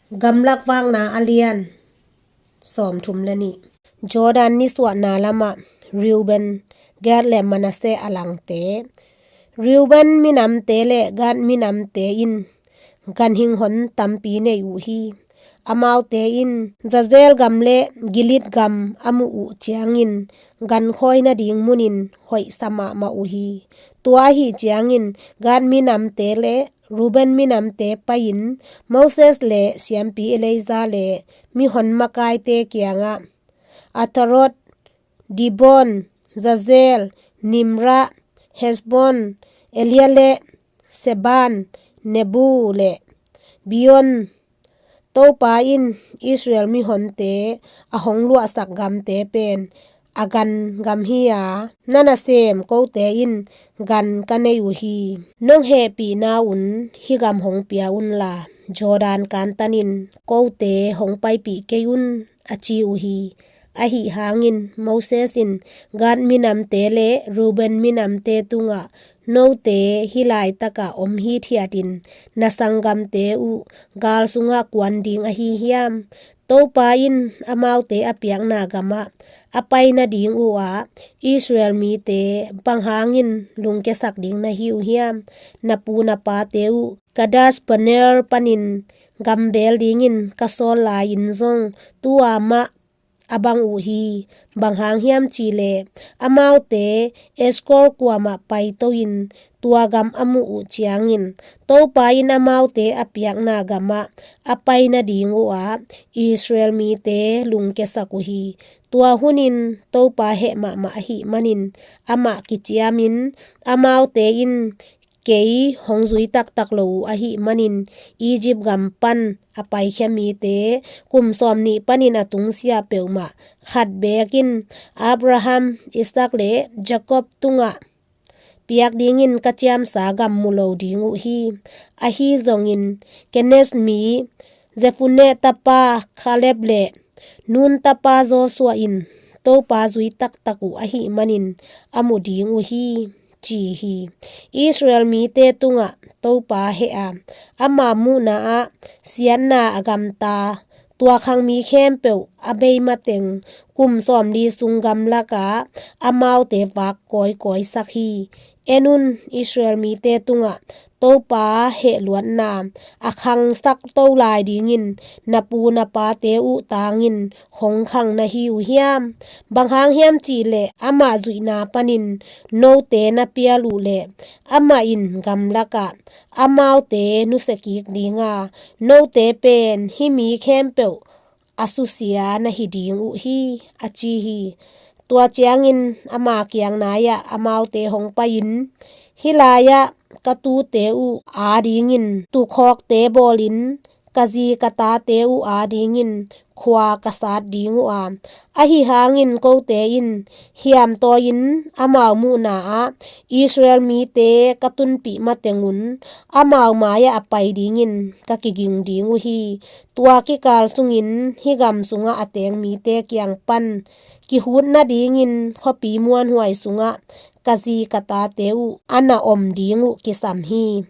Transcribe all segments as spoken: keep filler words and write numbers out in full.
Gamlak Vakna a lian sawmthum le nih. Jordan nisuahna lamah Reuben, Gad le Manasseh a langte. Reuben minamte le Gad minamte in ganhing hon tampi nei uh hi. Amaute in Jazer gam le Gilead gam a muh uh ciangin gankhawi nading munin hoihsa mahmah uh hi. Tua ahi ciangin Gad minamte le Reuben minamte pai-in Moses le siampi Eleazar le mihon makaite kiangah Atarot, Dibon, Jazer, Nimra, Hesbon, Eleale, Seban, Nebo le Beon, Topa in Israel mihonte a hong luahsak gamte pen a gan gam hi a, na nasem kote in gan ka nei uh hi. Nong hehpihna un hih gam hong pia unla, Jordan kantanin kote hong paipih kei un, a ci uh hi. Ahi hangin Moses in Gad minamte le Reuben minamte tungah, note hih laitakah om hithiatin na sanggamte uh gal sungah kuan ding ahi hiam? Topa in amaute a piakna gamah a pai nading uh ah Israel mite bang hangin lungkiasak ding na hi uh hiam? Na pu na pate uh Kadesh Barnea panin gambeel dingin ka sawl lai-in zong tua mah a bang uh hi. Bang hang hiam cihleh amaute Eshkol kuamah paito-in tua gam a muh uh ciangin Topa in amaute a piakna gamah a pai nading uh ah Israel mite lungkiasak uh hi. Tua hunin Topa heh mahmah ahih manin amah kiciamin, amaute in kei hong zui taktak lo uh ahih manin Egypt gam pan a paikhia mite kum sawmnih panin a tungsia peuhmah khat beek in Abraham, Isaac le Jacob tungah piak dingin ka ciamsa gam mu lo ding uh hi. Ahi zongin Keniz mi Jephunne tapa Caleb le Nun tapa Joshua in Topa zui taktak uh ahih manin a mu ding uh hi, ci hi. Israel mite tungah Topa heh a, ama muhna ah siatna a gamta tua khang mi khempeuh a bei mateng kum sawmli sung gamlakah amaute vak kawikawisak hi. En un, Israel mite tungah Topa hehluatna a khangsak to lai dingin na pu na pate uh tangin hong khang na hi uh hiam? Bang hang hiam cihleh amah zuihna panin note na pial uh leh amah in gamlakah amaute nusia kik ding a, note pen hih mi khempeuh a susia na hi ding uh hi, a ci hi. Tua ciangin ama kiang nai-ah amaute hong pai-in, hih lai-ah ka tute uh adingin tukhawkte bawlin ka zi ka tate uh adingin khua ka sat ding uh a, ahi hangin kote in hiamtawi-in amau muhna ah Israel mite ka tunpih matengun amau mai-ah a pai dingin ka kiging ding uh hi. Tua kikal sungin hih gam sungah a teng mite kiang pan kihut nadingin khuapi muanhuai sungah ka zi ka tate uh a na om ding uh kisam hi.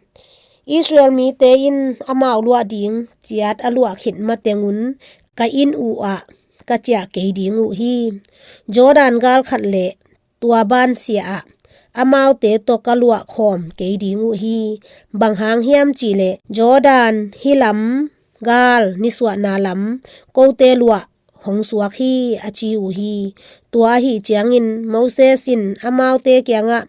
Israel mite in amau luah ding ciat a luah khit matengun ka inn uh ah ka ciah kei ding uh hi. Jordan gal khat le tua bansia ah amaute tawh ka luah khawm kei ding uh hi. Bang hang hiam cihleh Jordan hih lam gal nisuahna lam kote luah hong suak hi, a ci uh hi. Tua ahi ciangin Moses in amaute kiangah,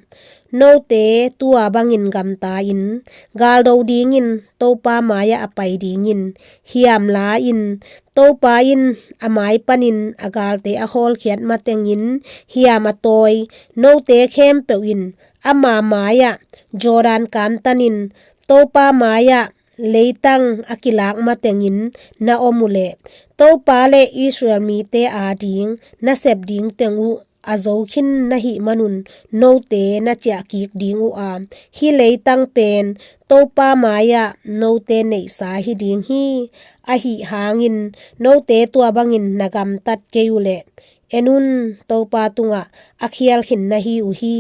note tua bangin gamta-in galdo dingin Topa mai-ah a pai dingin hiam la-in, Topa in a mai panin a galte a hawlkhiat matengin hiam a tawi note khempeuh in ama mai-ah Jordan kantanin Topa mai-ah leitang a kilak matengin na om uhleh Topa le Israel mite ading na sep ding teng uh a zo khin na hih manun note na ciah kik ding uh a, hih leitang pen Topa mai-ah note neihsa hi ding hi. Ahi hangin note tua bangin na gamtat kei uhleh En un, Topa tungah a khial khin na hi uh hi.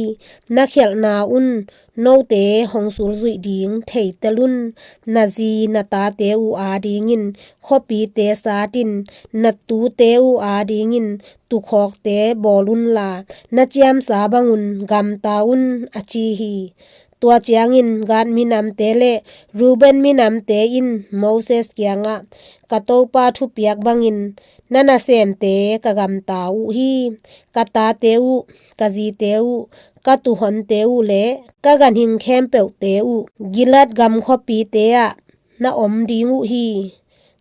Na khialhna un note hong sulzuih ding theitel un. Na zi na tate uh adingin khuapite sat in, na tute uh adingin tukhawkte bawl unla, na ciamsa bangun gamta un, a ci hi. Tua ciangin Gad minamte le Reuben minamte in Moses kiangah, "Ka Topa thupiak bangin na nasemte ka gamta uh hi. Ka tate uh, ka zite uh, ka tuuhonte uh le ka ganhing khempeuhte uh Gilead gam khuapite ah na om ding uh hi.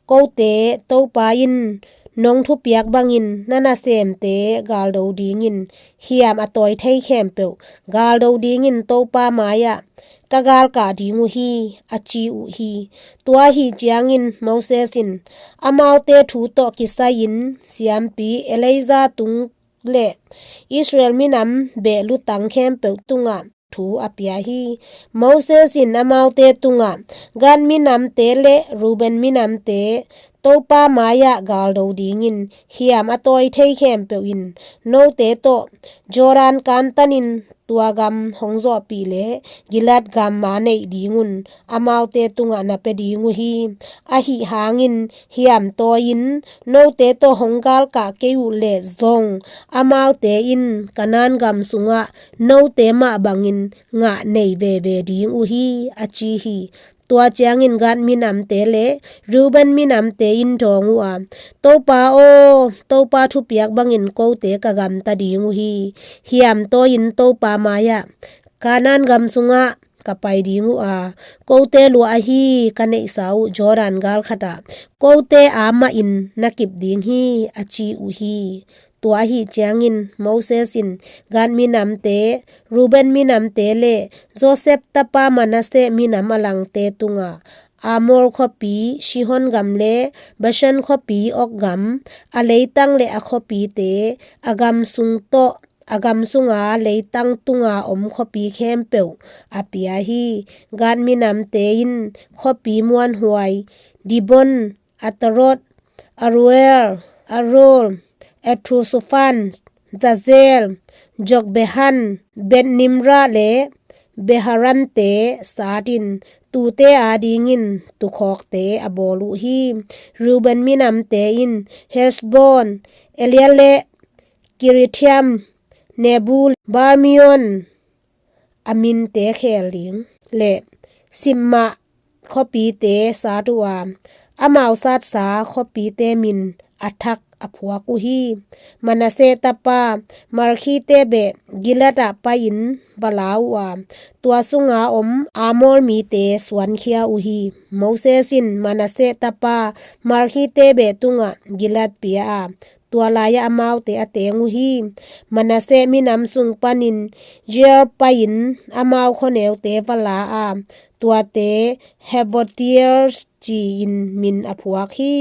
Kote, Topa in nong thupiak bangin na nasemte galdo dingin hiam a tawi thei khempeuh galdo dingin Topa mai-ah ka galkah ding uh hi," a ci uh hi. Tua ahih ciangin Moses in amaute thu tawh kisai-in siampi Eleazar tung le Israel minam beh lutang khempeuh tungah thu a pia hi. Moses in amaute tungah, "Gad minamte le Reuben minamte Topa mai-ah galdo dingin hiam a tawi thei khempeuh in note tawh Jordan kantanin tua gam hong zawhpih le Gilead gam a neih dingun amaute tungah na pia ding uh hi. Ahi hangin hiam tawi-in note tawh hong galkah kei uh leh zong amaute in Kanaan gam sungah note mah bangin ngah nei veve ding uh hi," a ci hi. Tua ciangin Gad minamte le Reuben minamte in dawng uh a, "Topa aw, Topa thupiak bangin kote ka gamta ding uh hi. Hiam tawi-in Topa mai-ah Kanaan gam sungah ka pai ding uh a, kote luah ahi ka neihsa uh Jordan gal khatah kote a mahin na kip ding hi," a ci uh hi. Tua ahih ciangin Moses in Gad minamte, Reuben minamte le Joseph tapa Manasseh minam a langte tungah Amor khuapi, Sihon gam le Bashan khuapi Og gam, a leitang le a khuapite, a gam sung tawh a gam sunga leitang tunga om khuapi khempeuh a pia hi. Gad minamte in khuapi muanhuai, Dibon, Atarot, Aroer, Arol, Ethusofan, Jazel, Jokbehan, Betnimra le Beharante sat in tuute adingin tukhawkte a bawl uh hi. Reuben minamte in Hesbon, Eleale, Kirithiam, Nebul, Barmion, a minte khel ding le Simma khuapite sat uh a, amau satsa khuapite min a thak a phuak uh hi. Manasseh tapa Makir-te beh Gilead ah pai-in va la uh a, tua sunga om Amor mite suankhia uh hi. Moses in Manasseh tapa Makir-te beh tungah Gilead pia a, tua lai-ah amaute a teng uh hi. Manasseh minam sung panin Jair pai-in amau khuaneute va la a, tuate Havvoth-jair ci-in min a phuak hi.